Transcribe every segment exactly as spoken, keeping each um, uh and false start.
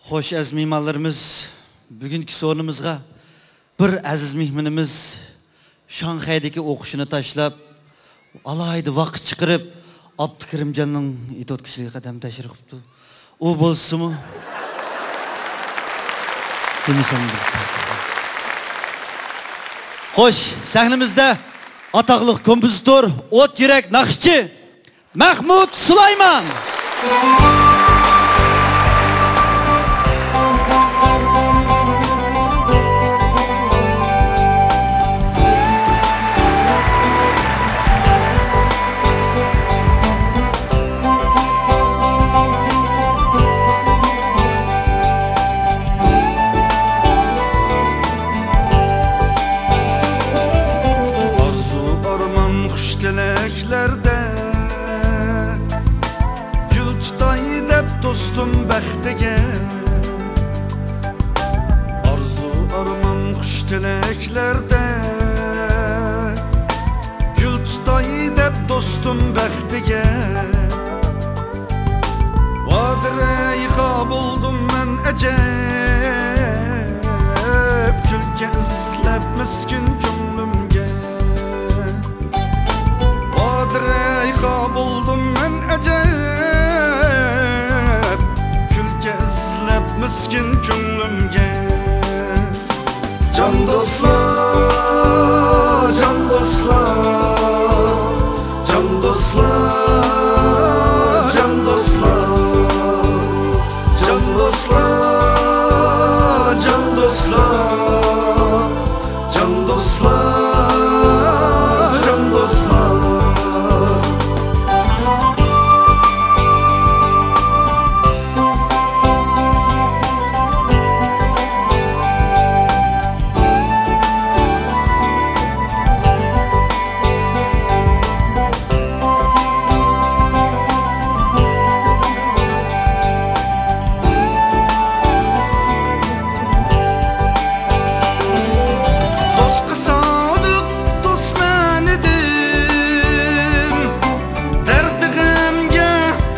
خوش ئەزىز مېھمانلىرىمىز، بۈگۈنكى سورۇنىمىزغا بىر ئەزىز مېھمىنىمىز شاڭخەيدىكى ئوقۇشىنى تاشلاپ، ئالاھىدە ۋاقىت چىقىرىپ، ئابدۇكېرىمجاننىڭ ئېتوتكىچىلىكىگە قەدەم تەشرىپ قىپتۇ. ئۇ بولسىمۇ دېمىسەم بولىدۇ. خوش، سەھنىمىزدە ئاتاقلىق كومپوزىتور، ئوت يۈرەك ناخشىچى مەخمۇت سۇلايمان. ئارزۇ ئارمان خۇش تىلەكلەردە، گۈل تۇتاي دەپ دوستۇم بەختىگە. ئارزۇ ئارمان خۇش تىلەكلەردە، گۈل تۇتاي دەپ دوستۇم بەختىگە. ۋادىرەيخا بولدۇم مەن ئەجەب، كۈلكە ئىزلەپ مىسكىن كۆڭلۈمگە. ۋادىرەيخا بولدۇم مەن ئەجەب، كۈلكە ئىزلەپ مىسكىن كۆڭلۈمگە. جان دوستلار، جان دوستلار، جان دوستلار، جان دوستلار، جان دوستلار، جان دوستلار. جان دوستلار، جان دوستلار. دوستقا سادىق دوست مەن ئىدىم، دەردى غەمگە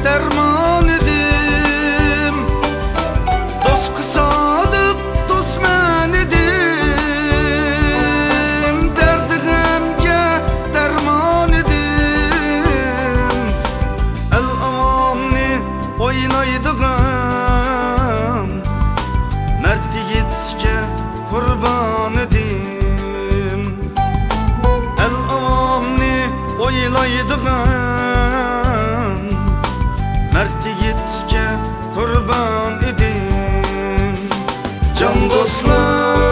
دەرمان ئىدىم. دوستقا سادىق دوست مەن ئىدىم، دەردى غەمگە دەرمان ئىدىم. ئەل ئاۋامنى ئويلايدىغان مەرد يىگىتكە قۇربان ئىدىم. ئەل ئاۋامنى ئويلايدىغان مەرد يىگىتكە قۇربان ئىدىم. جان دوستلار،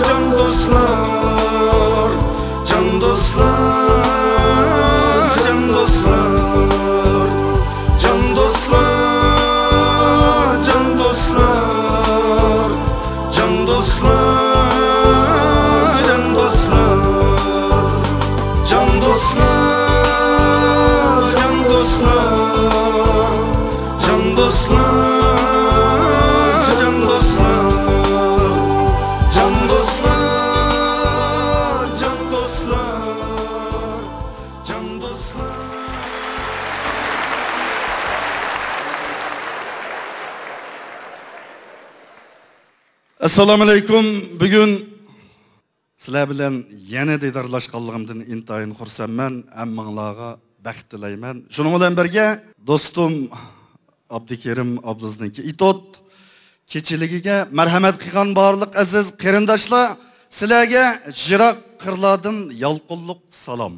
جان دوستلار، جان دوستلار، جان دوستلار، جان دوستلار، جان دوستلار، جان دوستلار، جان دوستلار، جان دوستلار، جان دوستلار. جان دوستلار، جان دوستلار، جان دوستلار، جان دوستلار، جان دوستلار. ئەسسالامۇئەلەيكۇم. بۈگۈن سىلەر بىلەن يەنە دىدارلاشقانلىقىمدىن ئىنتايىن خۇرسەنمەن. ھەممىڭلارغا بەخت تىلەيمەن. شۇنىڭ بىلەن بىرگە، دوستۇم ئابدۇكېرىم ئابلىزنىڭكى ئېتوت كېچىلىكىگە مەرھەمەت قىلغان بارلىق ئەزىز قېرىنداشلار، سىلەرگە يىراق قىرلاردىن يالقۇنلۇق سالام.